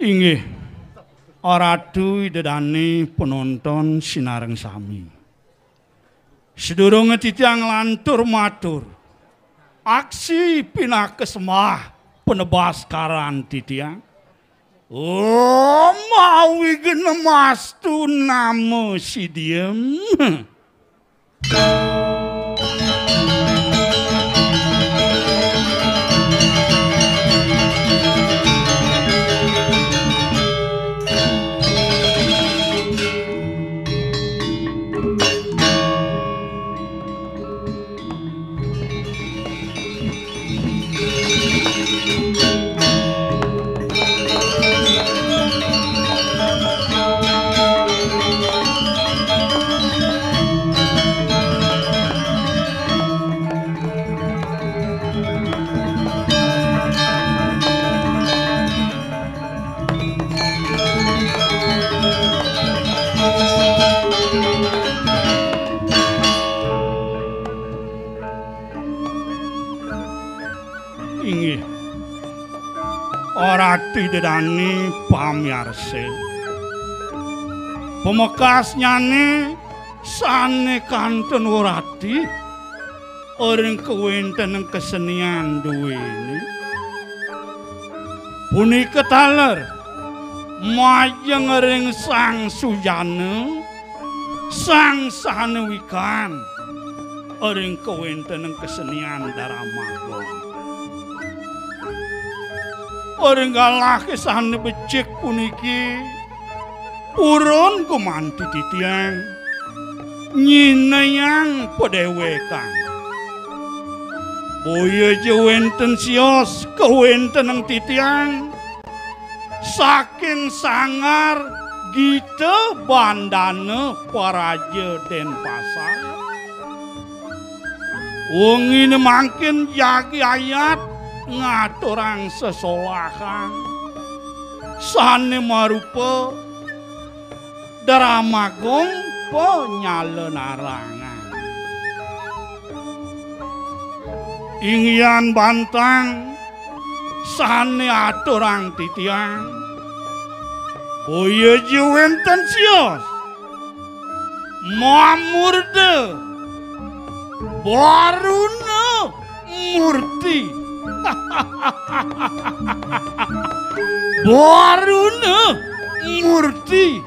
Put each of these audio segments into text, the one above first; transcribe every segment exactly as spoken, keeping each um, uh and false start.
Inggih, Ratu Ida Dane, penonton sinareng sami. Sedurunge titiang lantur matur, aksi pinaka sembah penebaskaran titiang. Om awighnamastu namo sidhiyam. Inggih. Ratu Ida Dane pamiarsa. Pamekasnyane sane kantun werati ring kawentenan kesenian duene. Punika taler majeng ring Sang Sujana, sang sane wikan ring kawentenan kesenian Daramagung. Ring galahé sané becik puniki, purun gumanti titiang nyinayang padéwékan. Boya ja wénten sios kawéntenan titiang saking sanggar Gita Bandana Paraja Denpasar. Wenginé mangkin jagi ayat ngaturang sesolahan sané marupa Daramagung Panyala Narangan. Inggihan bantang sané aturang titiang, boya ja wénten sios mamurda Baruna Murti. Baruna Murti.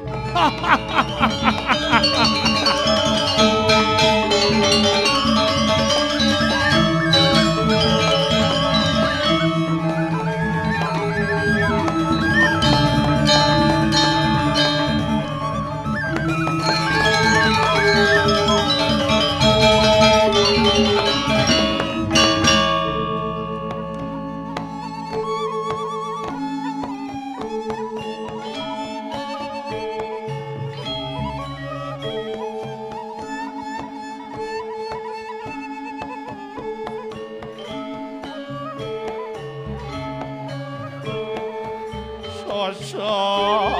Sasap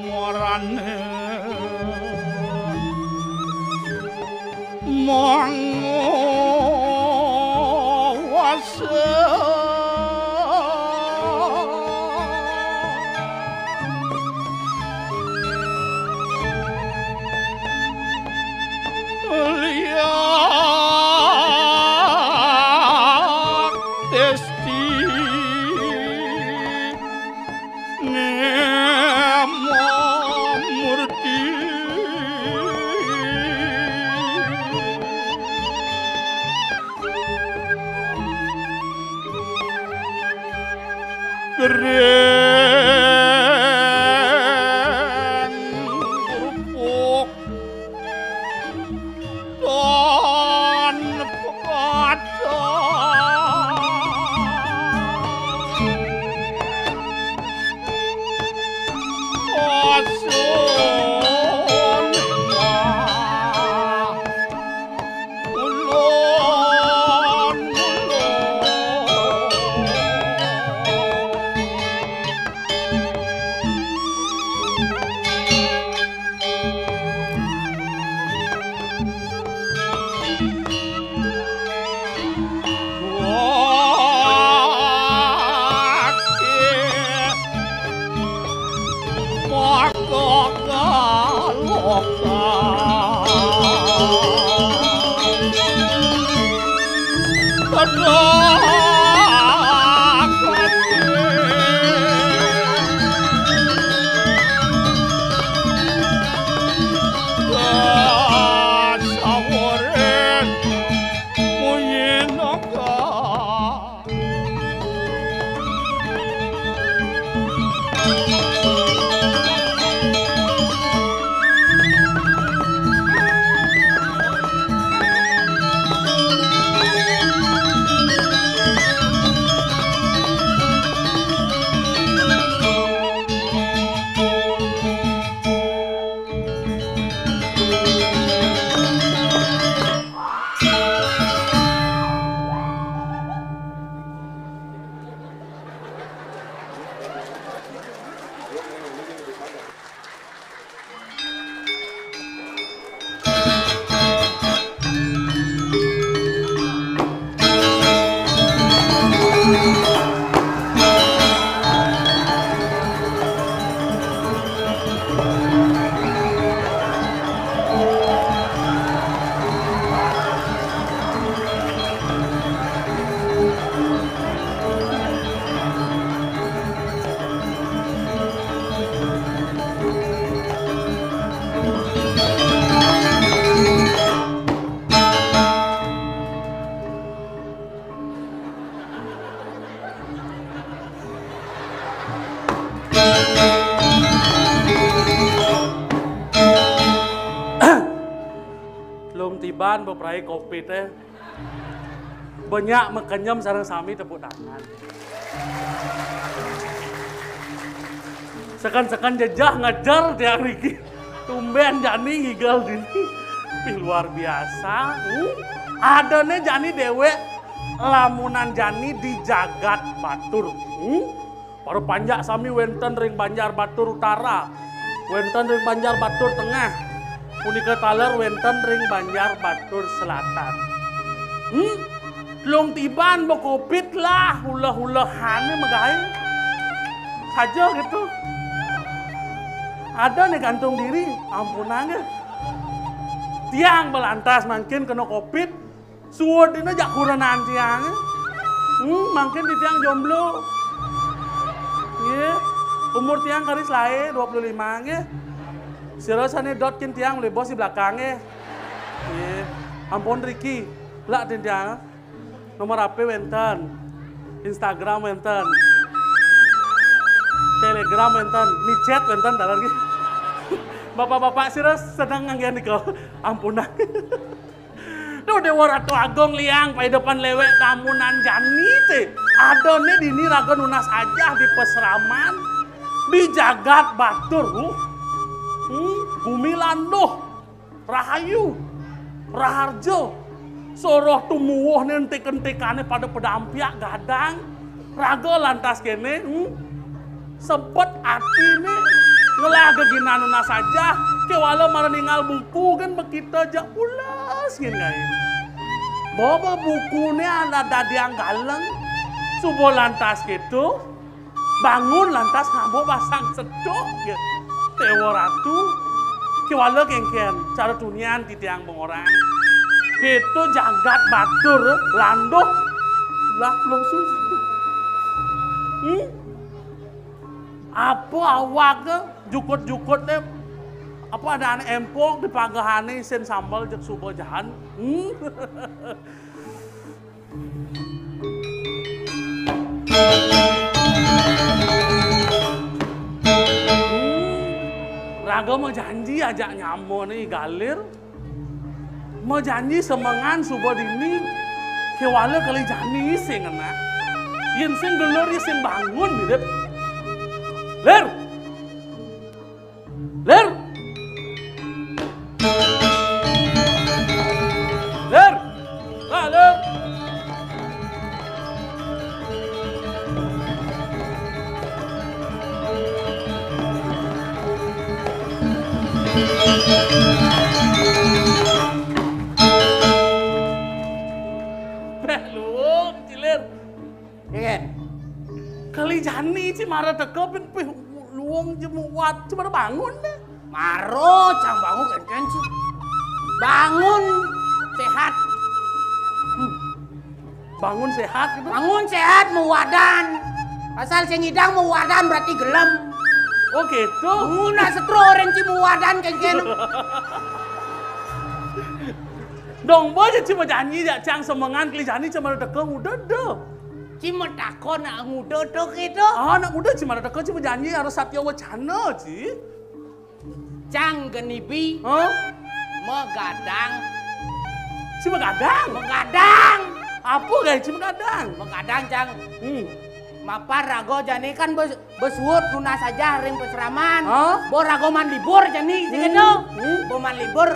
morane mangawasa. Liak testi nema murti. Gereng kerupuk tan pekata. Asun Lung tiban beprai covid, eh. Banyak makenyem sareng sami tepuk tangan. Seken-seken jejeh ngejer tiang niki. Tumben jani ngigel dini. Ih, luar biasa. Hmm? Adané jani déwék lamunan jani di jagat Batur. Hmm? Para panjak sami wénten ring Banjar Batur Utara, wénten ring Banjar Batur Tengah, punika taler wénten ring Banjar Batur Selatan. Hmm? Lung tiban ba covid lah, uleh-ulehané magaé. Saja gitu. Adané gantung diri, ampunang ya. Tiang ba lantas mangkin kena covid, suud dina jak kurenan tiang. Hmm, mangkin di tiang jomblo. Nggih. Umur tiang karis laé dua puluh lima nggih. Sira sané dot kin tiang mlebos di belakang nggih. Nggih. Ampun Riki. Lak tin tiang. Nomor H P wénten. Instagram wénten. Telegram wénten, micet wénten taler nggih. Bapak-bapak sira sedeng nganggé nika. Ampunang. Duh, Déwa Ratu Agung Liang, paidepan léwék tamunan jani té. Adané dini raga nunas ajah di pasraman, di jagat Batur, huh. Hmm, gumi landuh, rahayu, raharja, soroh tumuwuhné entik-entikané pada pedampiak gadang, raga lantas kéné, hmm. Sebet atiné ngelah geginan nunas ajah, kéwala mara ningal buku gén makita ja pules gén gaé. Baba bukuné ada dadiang galeng, suba lantas kéto, bangun lantas ngaba basang seduk, ya. Déwa Ratu, kéwala kénkén, cara tunian titiang bengorang. Kéto jagat Batur, landuh, lah, lusus. Hmm? Apa awak ke jukut-jukut deh? Apa ada anak empok di pagahané isin sambel jeg suba jahan? Hmm? Hmm. Raga majanji ajak nyama ni galir. Majanji semengan suba dini, kéwala keli jani sing ngena. Yén sing gelur, ya sing bangun, mirip. Lir! Lir! Lir! Ah, Lir! Béh, luung, Cilir. Kén. Keli jani ci mara teka, pin, pih, luung ci muat, ci mara bangun deh. Mara cang bangun, kénkén ci. Bangun, séhat. Hmm. Bangun sehat gitu. Bangun sehat, mauwadan. Asal sing ngidang mauwadan berarti gelem. Oh gitu. Mun nak setro orang ci mauwadan kengken. Dong boy ci majanji ya cang semengan keli jani cuma teka nguda do. Ci matakon nak nguda do gitu. Ah, nak nguda cuma teka ci majanji harus satya wacana ci. Cang genibi. Hah? Magadang. Ci magadang? Magadang. Apa guys ci magadang? Magadang cang. Hmm. Mapar raga jani kan bes besuut nunas aja ring pasraman. Hah? Bo raga maan libur jani sing Hmm. Gitu. Hmm. Bo maan libur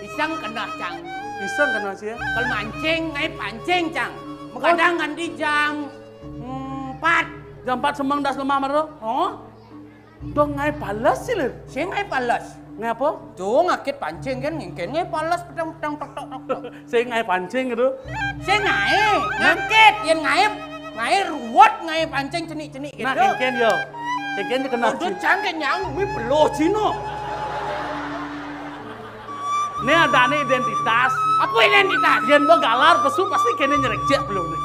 iseng keneh cang. Iseng keneh ci ya? Kal mancing, ngaé pancing cang. Magadang nganti jam empat. Jam empat semeng das lemah mara. Oh? Dong ngaé pales ci, Lir. Sing ngaé pales. Ngaé apa? Tuh ngakit pancing kan ngingkin ngaé pales petang petang tok tok tok tok. Sing ngaé pancing gitu. Sing ngaé, ngakit, yén ngaé, ngaé ruwet, ngaé pancing cenik-cenik gitu. Nah, kengken yo. Kengken yo kenal. Udah cangkir nyang, wih belo cino. Ini ada nih identitas. Apa identitas? Yén bo galar pesu pasti kene nyerekjek belum nih.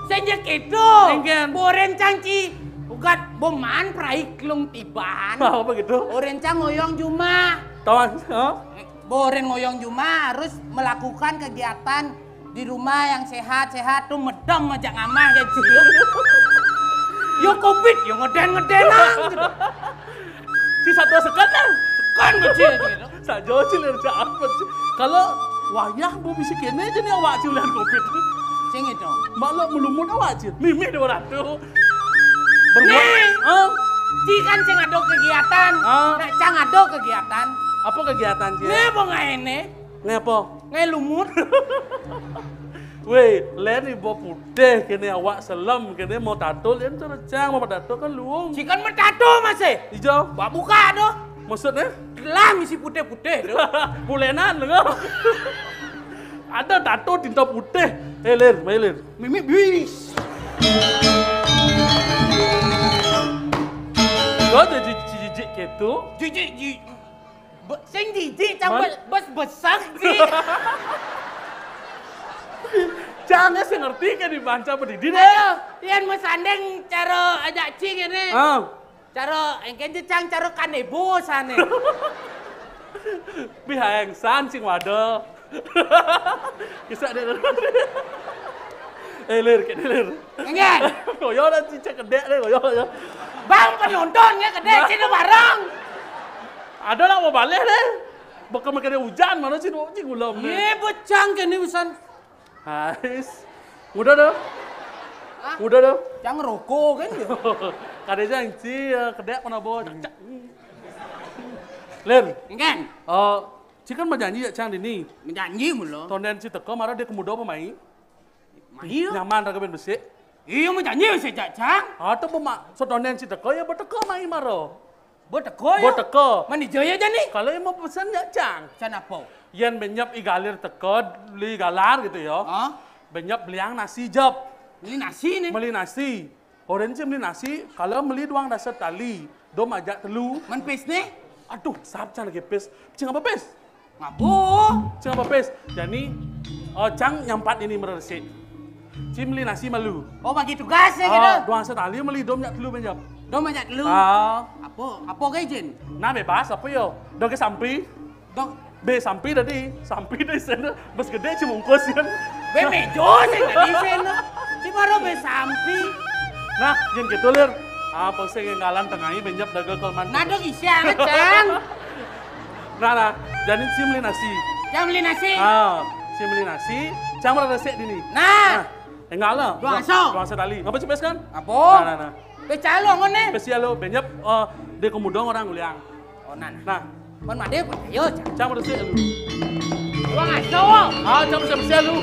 Sing ya gitu. Kengken. Boren cangci. Ugat bo maan praik lung tiban. Apa gitu? Oren cang ngoyong jumah. Tawan, hah? Boren ngoyong jumah harus melakukan kegiatan di rumah yang sehat-sehat tuh medem aja ngamah ya ci. Yo covid, yo ngeden-ngedenan gitu. Ci satu sekat kan? Kan kecil gitu. Sajo ci lir cak apa ci? Kalau wayah bo bisi kene aja nih awak ci ulian covid. Sing itu. Maklum melumut awak ci. Mimih dua ratus. Berbuat. Nih. Hah? Ci kan sing ada kegiatan. Hah? Nah, cang ada kegiatan. Apa kegiatan ci? Nih apa ngaene? Ngapo? Ngaé lumut. Wéh, lén ibo putih kéné awak selem kéné mau tato lén cara cang mau tato kan luung. Ci kan metato masih. Ijo. Mbak buka tuh. Maksudnya? Gelah misi putih-putih tuh. Bulenan lho. Ada tato tinta putih. Eh, Lir, mai Lir. Mimi bis. Lo ada jijik-jijik gitu. Jijik, jijik. Be-, sing jijik cang Man- bes-, bes-, besek sih. Cang sing ngerti kan dibaca berdiri deh. Ayo, yén mesandeng cara ajak ci kéné. Ah. Cara engken ci cang cara kanebo sané. Bihaeng san sing wada. Kisah deh. Eh, Lir, kéné Lir. Engken. Koyo lah cicak kedek deh, koyo ya. Bang penonton ya kedek sini bareng. Ada lah mau balik deh. Bakal makan hujan mana sih, cing ulam deh. Iya, bocang kéné usan. Hais. Muda deh. Hah? Muda deh. Cang rokok kan ya. Kadé jang ci, ya, kedek mana bos. Lir. Engken. Eh, ci kan majanji ya cang dini. Majanji mula. Tonden ci teka mara dia kemuda apa mai? Mai ya. Nyaman raga ben besik. Iya majanji sejak cang. Atau bema, setonden ci teka ya beteka mai mara. Bo teko ya? Bo teko. Mani jaya aja nih. Kalau yang mau pesan ya cang. Can apa? Yén benyep igalir teka beli galar gitu ya. Hah? Benyep beliang nasi jep. Beli nasi nih. Beli nasi. Orang sih beli nasi, kalau beli doang dasar tali. Dom ajak telu. Men pis nih? Aduh, sap cang lagi pis. Cing apa pis? Ngabo. Cing apa pis? Jadi, eh, cang nyampat ini meresik. Cing beli nasi malu. Oh, bagi tugas ya gitu. Ah, doang setali beli dom ajak telu benyep. Dom ajak telu. Ah. Apa? Apa kayak Jin? Nah, bebas apa yo? Dong ke sampi. Dong. Be sampi tadi, sampi tadi sana, bes gede cuma ungkus kan. Be mejo sih tadi sana. Ci baru be sampi. Nah, yang gitu Lir. Apa sih yang ngalan tengahnya benyep dagang kalau mana? Nado isya acan. Nah, nah, jadi cing beli nasi. Cang beli nasi. Ah, cing beli nasi, cang berada sek dini. Nah. Nah, enggak lah. Dua aso. Dua aso tali. Ngapa cepes kan? Apa? Nah, nah, nah. Pecah lo ngene. Pecah lo benyep, eh, dia kemudong orang uliang. Oh, nah, nah. Nah. Mon made pun ayo, cang. Cang bersih lu. Wah, ngaco. Ah, cang bersih bersih lu.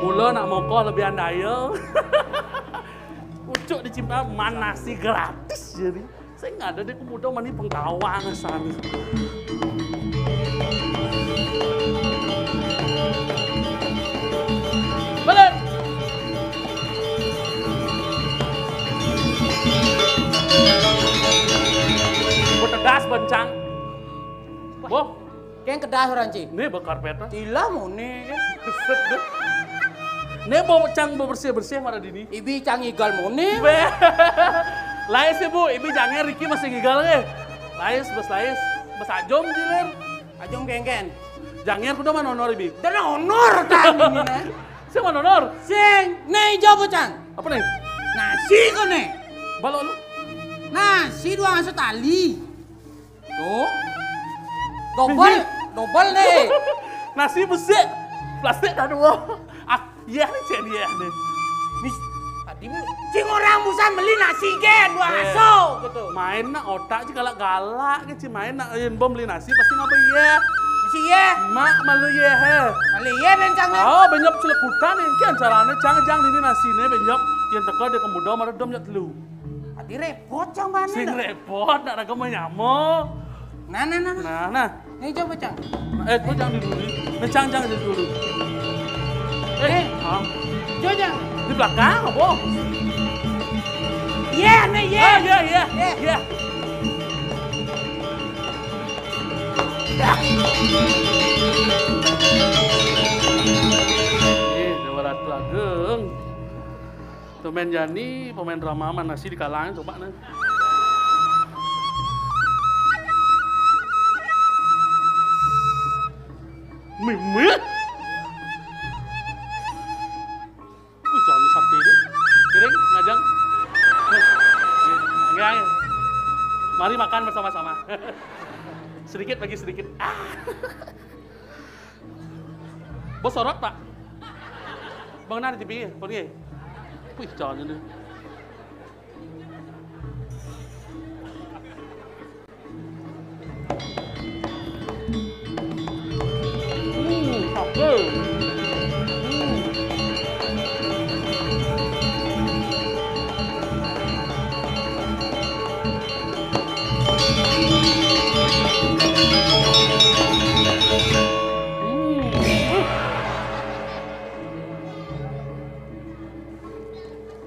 Mula nak mokoh lebih andaya. Ucuk dicimpa manasi gratis jadi. Sing ada deh pemuda mani pengkawang sana. Balik. Kencang. Boh. Kén kedah orang ci. Né bekarpet. Tilah moné. Né boh cang bebersih-bersih mara dini. Ibi cang igal moné. Lais ibu, ibi jangér Riki masih ngigal ké. Lais, bes lais. Bes ajom jiler. Ajom kénkén. Jangér kudu mana honor ibi. Dana honor tang ini nah. Sing mana honor? Sing, né ijo bocang. Apa né? Nasi koné. Balok lu. Nasi dua ngasuh tali. Tuh. Dobel, dobel né. Nasi besik. Plastik dah dua. Ah, iya né cek dia né. Mis, tadi mi, cing orang busan beli nasi gén dua aso gitu. Main nak otak cing galak-galak ke cing main nak yen bom beli nasi pasti ngapa iya. Mesti iya. Mak malu iya he. Malu iya bencang. Oh, benyap celekutan ini kian carane cang jang ini nasi né benyap yen teko dia kemudo maredom jak telu. Tadi repot cang mana. Sing repot nak raga menyamo. Nah, nah, nah. Nah, nah. Né coba cang. Eh, kok jangan dulu. Né cang jangan dulu. Eh, ah. Coba cang. Di belakang apa? Iya, né iya. Ah, iya, iya. Iya. Iya. Ih, Dewa Ratu Ageng. Pemain Jani, pemain drama mana sih di kalangan coba nih. Mimik. Wih, jangan sakti deh. Kiring, ngajang. Ngajang. Mari makan bersama-sama. Sedikit bagi sedikit. Ah. Bos sorot, Pak. Bang, nah, di T V, pergi. Wih, jangan ini.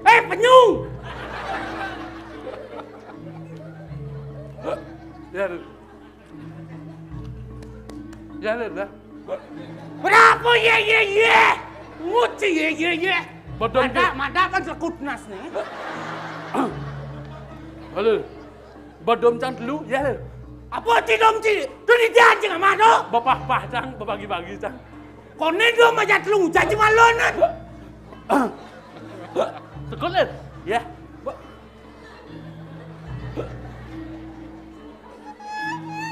Eh, penyu! Ya, Lur. Ya, Lur, dah. Berapa ye, ye, ye? Nguci ye, ye, ye. Madap, madap kan sekut nas né. Halo. Badom cang telu, ya, Lur. Apa ti dom ti? Tu di dia cing amah tu. Bapah-pah cang, babagi-bagi cang. Koné dom aja telu, caci malon. Sekut, Lur. Ya.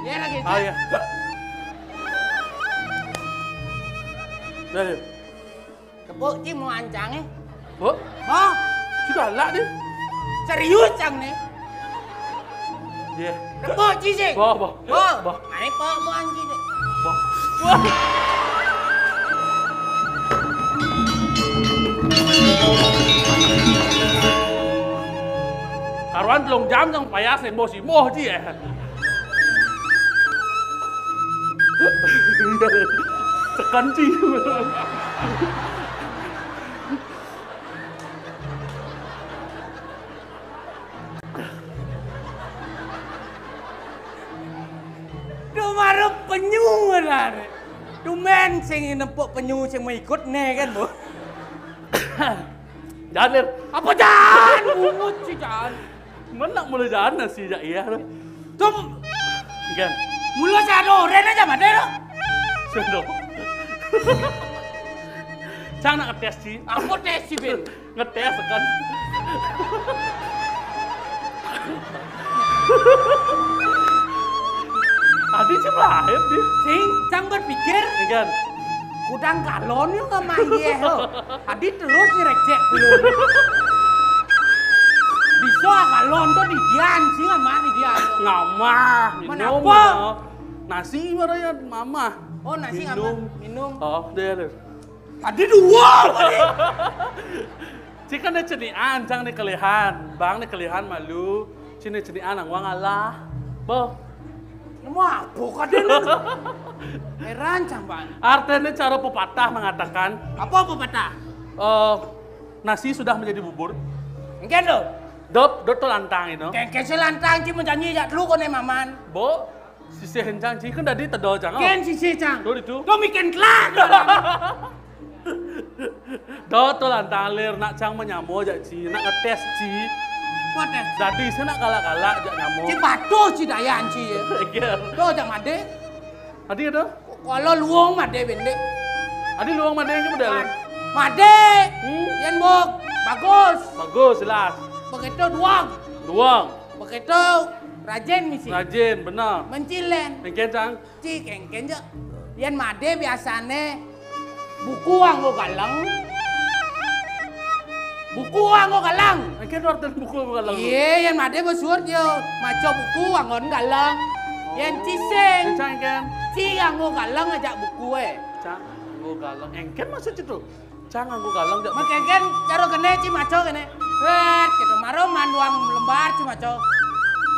Ya lagi. Ah, ya. Dah, ya. Tepuk ci mau ancangé. Bu? Mau? Sudah lah nih. Serius cang né. Iya. Tepuk ci sih. Bo, bo. Bo. Bo. Ané pok mau anci deh. Bo. Karuan telung jam yang payah sing bos imoh ci ya. Tekan ci. Tuh marep penyu lah. Tumben sing nempuk penyu sing mau ikut né kan, Bu. Jangan, Lur. Apa jangan? Bungut sih jangan. Mana mulai jangan sih jak iya tuh. Tum. Kan. Mula saya ada oren aja mati lo. Sudah. Cang nak ngetes sih. Aku tes sih, Ben. Ngetes kan. Adi cem lahir di. Sing, cang berpikir. Kan. Kudang galon yuk ngamah iye ho. Adi terus ngerecek belum. Bisa galon tuh di dian sih ngamah di dian. Ngamah, minum. Mana apa? Nasi maraya mamah. Oh, nasi ngamah, minum. Oh, deh, deh. Adi dua, adi. Cik kan né cenian, cang né kelehan, bang né kelehan malu, cik né cenian nang wang alah. Boh. Nemu apa kadén? Heran cang, Bang. Artinya cara pepatah mengatakan. Apa pepatah? Eh, nasi sudah menjadi bubur. Enggak lo. Dop, dop to lantang ino. Kén, kén sing lantang, ci menjanji jak telu koné maman. Bo, sisih encang ci kan dadi tedo cang. Kén sisih cang. Tuh itu. Tuh miken kelak. Dop to lantang lir nak cang menyamo jak ci, nak ngetes ci. Ngetes. Dadi sing nak galak-galak jak nyamo. Ci patuh ci dayan ci ya. Iya. Tuh jak madé. Adi ada? Kalau luang madé bendek. Adi luang madé ke model? Madé. Hmm? Yan bok. Bagus. Bagus jelas. Begitu duang. Duang. Begitu rajin misi. Rajin, benar. Mencilen. Mungkin cang. Ci kén, kén jak. Yan madé biasané buku anggo galeng. Buku anggo galeng. Mungkin artiné buku anggo galeng. Iya, yan madé besurat yo. Maca buku anggon galeng. Yan ci sing. Cang kén. Ci anggo galeng ajak buku é. Cang anggo galeng. Engkén maksud itu. Cang anggo galeng jak. Mengkén cara kéné ci maca kéné. Wet, gitu. Maro manduang lembar ci maca.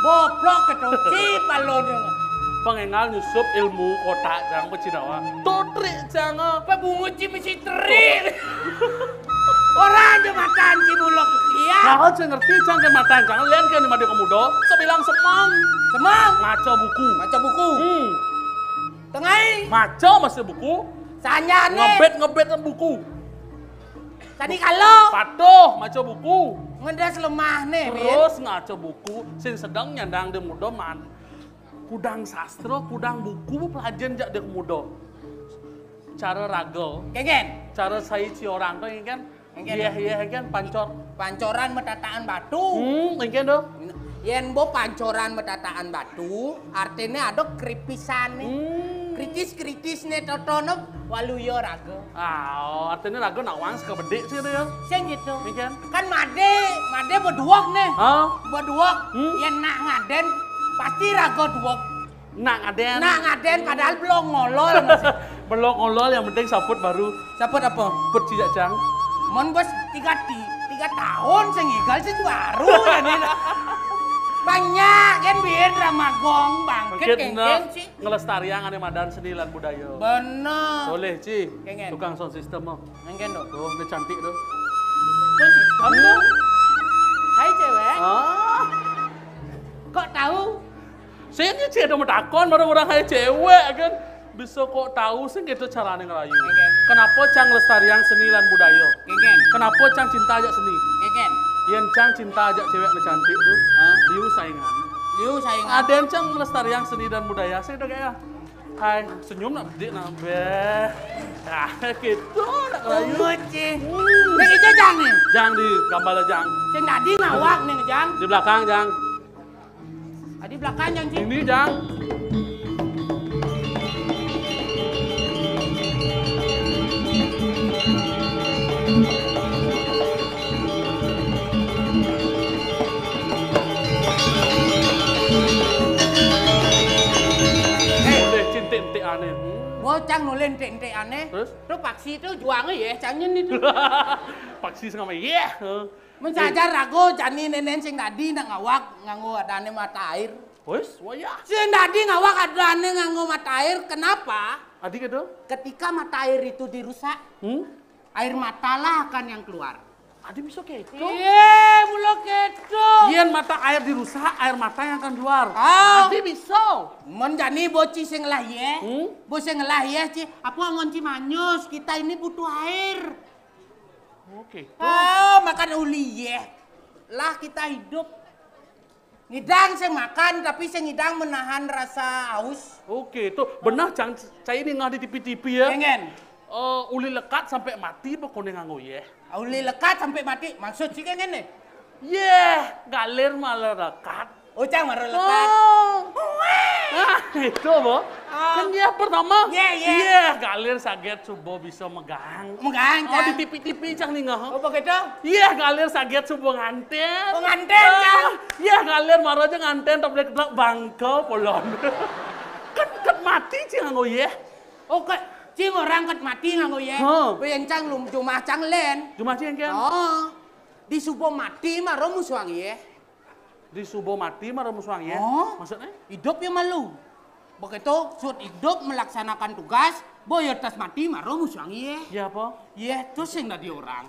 Boplok gitu. Ci palon. Pengengal nyusup ilmu kotak cang pecinawa. Totrik cang. Apa bungut ci mesti terik. Orang aja matan ci bulok. Iya. Nah, cang ngerti cang kan matan cang. Lian kan madé kemudo. Sebilang semang. Semang. Maca buku. Maca buku. Hmm. Tengai. Maca masih buku. Sanyane. Ngebet-ngebet buku. Tadi kalau. Patuh maca buku. Ngedas lemah nih, Bin. Terus ngaca buku, sing sedeng nyandang dé mudo man. Kudang sastra, kudang buku pelajen jak dé mudo. Cara raga. Kengken. Cara sai ci orang to kengken. Kengken. Iya, iya, kengken pancor. Pancoran metataan batu. Hmm, kengken to. Yén bo pancoran metataan batu, artiné ada kripisané. Hmm. Kritis-kritis né totoné waluya raga. Ah, artiné raga nawang saka bedik sih itu ya. Sing gitu. Iya kan? Kan madé, madé beduweg né. Hah? Beduweg. Hmm? Yén nak ngadén pasti raga duweg. Nak ngadén. Nak ngadén padahal belum ngolol. Belum ngolol yang penting saput baru. Saput apa? Put cijak cang. Mon bos tiga ti, tiga tahun sing igal sih baru ya nih. Banyak kan biyen ramagong bangkit. Mungkin kengken nak sih. Ngelestariang ané madan seni lan budaya. Bener. Boleh, Ci. Kengken. Tukang sound system mah. Kengken dong. Tuh, ini cantik tuh. Sound system tuh. Hai cewek. Ah. Kok tahu? Sing Ci ada metakon bareng orang hai cewek kan. Bisa kok tahu sing gitu carané ngerayu. Kengken. Kenapa cang ngelestariang seni lan budaya? Kengken. Kenapa cang cinta ajak seni? Kengken. Yén cang cinta ajak cewek né cantik tuh, hah? Liu saingan. Liu saingan. Adén cang ngelestariang seni dan budaya, sing udah kayak, hai, senyum nak bedik nak beh. Nah, gitu nak ngerayu. Ungut sih. Hmm. Nih, itu jang nih. Jang di gambar jang. Sing tadi ngawak nih, jang. Di belakang, jang. Adi belakang, jang, Ci. Ini, jang. Eh, deh, cintik-entik ané. Hmm. Wah, cang nolih entik-entik ané. Terus? Tuh paksi tuh juangnya ya, cangnya nih tuh. Paksi sing apa? Iya. Mencajar rago jani nenen sing dadi nak ngawak nganggo adané mata air. Wis, wayah. Sing dadi ngawak adané nganggo mata air, kenapa? Adi gitu? Ketika mata air itu dirusak, hmm? Air matalah akan yang keluar. Adi bisa gitu? Iya, mula gitu. Yén mata air dirusak, air mata yang akan keluar. Ah. Adi bisa. Men jani bo Ci sing lah ya. Hmm? Bo sing lah ya, Ci. Apa ngon Ci manyus? Kita ini butuh air. Oke. Oh, makan uli ya. Lah kita hidup. Ngidang sing makan, tapi sing ngidang menahan rasa haus. Oke, tuh benar cang cai ini nggak di T V T V ya. Pengen. Eh, uli lekat sampai mati apa koné nganggo ya? Uli lekat sampai mati, maksud sih kayak gini. Yeh, galir malah lekat. Ucang mara lekat. Oh. Ah, itu, Bo. Ah. Kan dia pertama. Iya, iya. Iya, galir saget subo bisa megang. Megang, oh, Cang. Di T V T V, Cang, nih, nggak? Oh, begitu? Iya, galir saget subo nganten. Oh, nganten, ah, Cang. Iya, galir mara aja nganten, tapi ketelak bangka polon. Kan ket mati, Cing, nganggo, iya. Oh, ket, Cing, orang ket mati nganggo, iya. Hah. Bencang lum, jumah Cang len. Jumah Cing, kan? Oh. Di subo mati, mara musuang, iya. Di subo mati mara musuang ya? Oh. Maksudnya? Idup ya malu. Begitu, sut idup melaksanakan tugas, boyo tas mati mara musuang ya. Ya apa? Ya, terus yang dadi orang.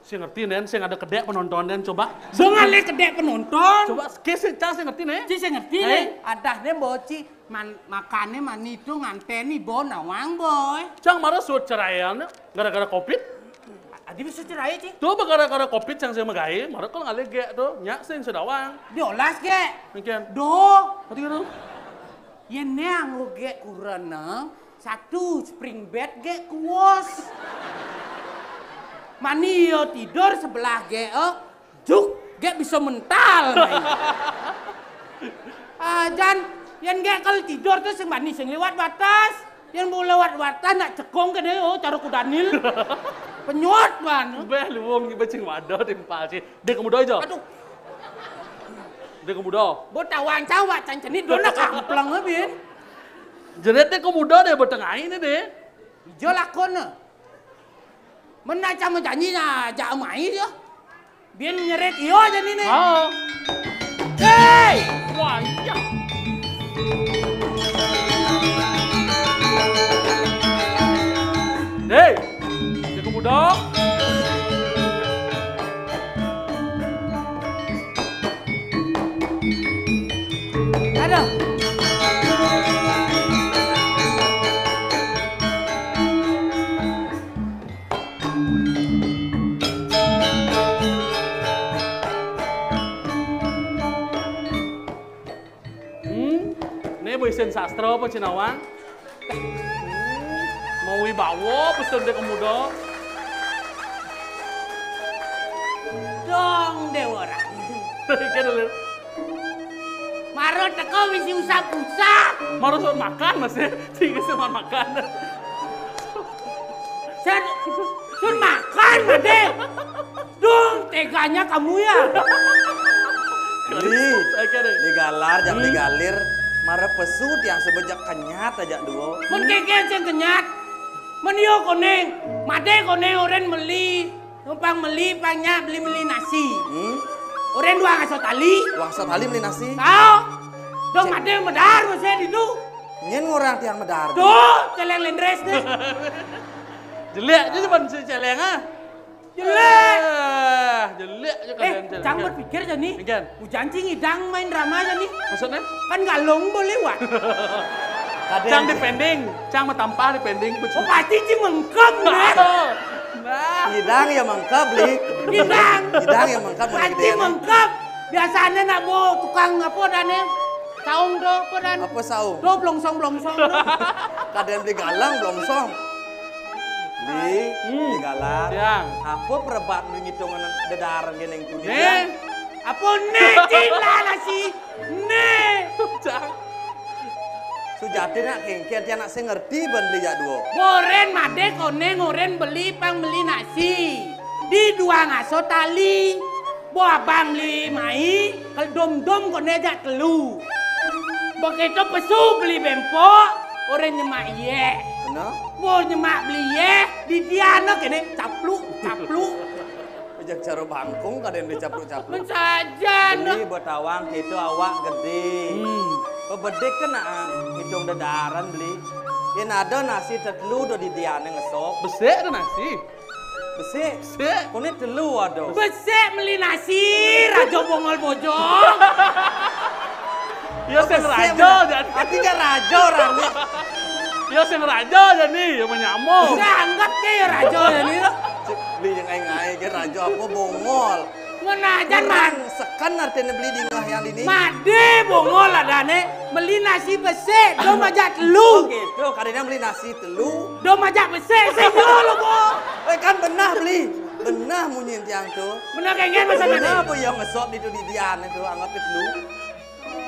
Sing ngerti, Nen, sing ada kedék penonton, Nen, coba. Sing ada kedék penonton. Coba, ke sing, cang sing ngerti, Nen. Ci sing ngerti, Nen. Adah, Nen, boci. Man, makane mani tu nganteni bo nawang, boy. Cang mara suut ceraian, gara-gara covid. Adi bisa cerai, Ci? Tu gara-gara covid cang sing magaé, mara kal ngalih gék tu, nyak sing sedawang. Diolas gék. Mungkin. Doh. Mati tu. Yén né anggo gék kureneng, satu spring bed gék kuos. Mani yo tidur sebelah gék, eh, juk gék bisa mental. Ah, jan, yén gék kal tidur tu sing bani sing liwat batas. Yén mau liwat batas nak cekong kéné, oh, cara kudanil. Penyot ban. Béh, luung iba cing wada timpal ci. Dia kemuda aja. Aduh. Dia kemuda. Bo tawang cawak cang cenit dona kampleng bin. Jerit dia kemuda dia betengah ini deh. Ijo lakon. Mena cang majanji nah jak mai dia. Bin nyerit iyo jani nih. Ha. Hei! Wah, iya. Hei, dia kemuda. Aduh. Hmm, né boh isin sastra apa ci nawang? Mau wibawa pesan dia kemuda. Dong, Déwa Ratu. Kan dulu. Mara teka misi usap-usap. Mara suruh makan masih. Tinggi sama makan. Sun, sun makan, Madé. Duh, teganya kamu ya. Li, Oke deh. Li galar, jak li galir. Mara pesu tiang sebejak kenyat aja duo. Mun kéngkén sing kenyat. Mun yo koné, Madé koné orén meli. Numpang meli, pang nyak beli-meli nasi. Hmm? Orén dua ngaso tali. Dua ngaso tali meli nasi. Tau. Dong Madé medar masih di tu. Nyén ngorang tiang medar. Tuh, céléng lendrés deh. Jelék aja cuman si céléng ah. Jelék. Eh, jelék aja. Eh, kadéan céléng. Cang berpikir jani. Ujan cing idang main drama jani. Maksudnya? Kan galong boleh wak. Kadéan cang dipending, cang matampah dipending. Oh, pasti cing mengkep, nah. Nah. Idang ya mengkep, Li. Idang. Idang ya mengkep. Pasti mengkep. Biasanya nak bo tukang apa dane? Saung do, apa dan? Apa saung? Do blongsong-blongsong do. Kadéan beli galang blongsong. Li, hmm. Beli galang. Siang. Apa perebat ngitung dedar geneng kuning? Né. Apa né, Cila lah si? Né. Cang. Sujati nak kéngkén tiang nak sing ngerti ban beli jak duo. Orén Madé koné orén beli pang beli nasi. Di dua ngaso tali. Bo abang li mai, kal dom-dom koné jak telu. Bo kéto pesu beli bempok, orén nyemak iyéh. Kena? Bo nyemak beli iyéh, di diana kéné capluk, capluk. Ojak cara bangkung kadéan di capluk-capluk. Men sajan. Beli betawang kéto awak gedé. Hmm. Bebedik kena ngitung dedaran beli. Yén ada nasi tetelu do di diana ngesop. Besik do nasi. Besik. Besik. Koné telu ada. Besik meli nasi, rajo bongol bojong. Ya sing rajo jani. Artinya rajo orang ni. Ya sing rajo jani, ya menyamo. Sudah anggap ke ya rajo jani lo. Beli yang ngai-ngai ke rajo apa bongol. Menajan man. Seken artinya beli di ngah yang ini. Madé bongol adané, meli nasi besik, do majak telu. Oh gitu, kadéna meli nasi telu. Do majak besik, sing lo, Bo. Eh, kan benah beli. Benah munyin tiang tu. Benah kéngkén masa tadi. Benah apa yang ngesop di tu di dian itu, anggap itu.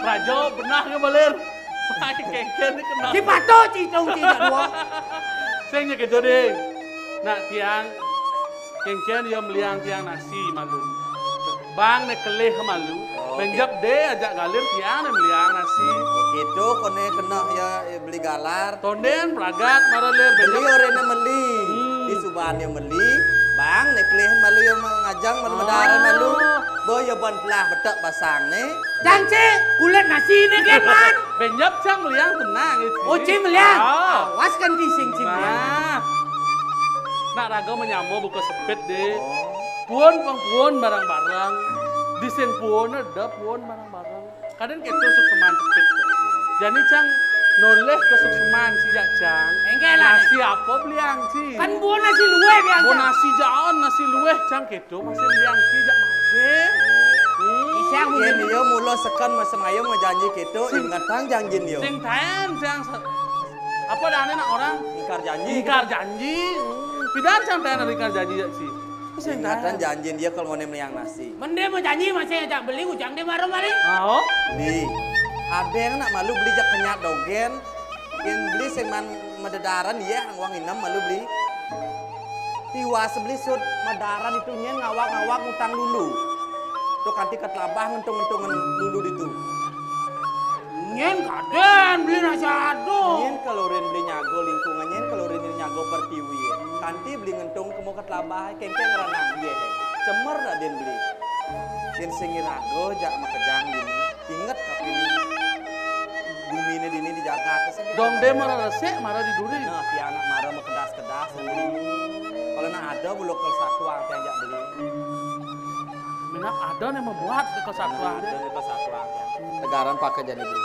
Rajo, benah ke balir. Kéngkén ni kena. Ci pato, ci dong, ci dua. Sing nya kéto deh. Nak tiang, kéngkén ya meliang tiang nasi malu. Bang né kelih malu. Oh, oke. Menjep deh ajak galir tiang né meliang nasi. Oh, gitu, koné kena ya, eh, beli galar. Tondén pragat mara lir. Beli orén né meli. Hmm. Di subané meli. Bang né kelih malu ya ngajang malu medaran malu. Bo ya ban pelah betek basang né. Cang cik, kulit nasi né kén man. Benjap cang meliang tenang itu. Oh, cik meliang. Ah. Awas kan tising cik meliang. Nah. Nak raga menyamo buka sepit deh. Oh. Puun, pang puun bareng-bareng. Di sing puun ada puun bareng-bareng. Kadén kéto sukseman cepit to. Jani cang nolih ka sukseman sijak cang. Éngkén lah. Nasi apa beliang ci? Kan buah nasi luwéh beliang cang. Buah nasi jaon, nasi luwéh cang kéto masih beliang ci jak madé. Hmm. Isang yén mungkin. Iya mula seken masem ayo majanji kéto, ingetang janjin yo. Sing taén cang se-, apa dané nak orang? Ingkar janji. Ingkar janji. Hmm. Pidan cang taén ingkar janji jak ci. Ingetan janjin dia kalau ngoné meliang nasi. Mendé mau janji masih ajak beli ujang dia marah maling. Mau? Beli. Ada yang nak malu beli jak kenyat dogén. Yang beli sing man mededaran iya uang inem malu beli. Tiwas beli sud medaran itu nyén ngawak-ngawak ngutang lulu. Tuh kanti ketelabah ngentung-ngentungan lulu ditu. Nyén kadén beli nasi aduh. Nyén kalau rin beli nyago lingkungan, nyén kalau rin nyago pertiwi. Kanti beli ngentung kemu ketelabah, kéngkén ranang dia. Cemer dah din beli. Din sing iraga jak makejang dini. Inget tapi ini. Bumi ini dini dijaga. Dong dé marah resik, marah di duri. Nah, tiang nak marah makedas-kedas. Kalau nak ada bulu kel satu angkén jak beli. Minat ada nih membuat di kel satu angkén. Ada di kel satu angkén. Tegaran pakai jadi beli.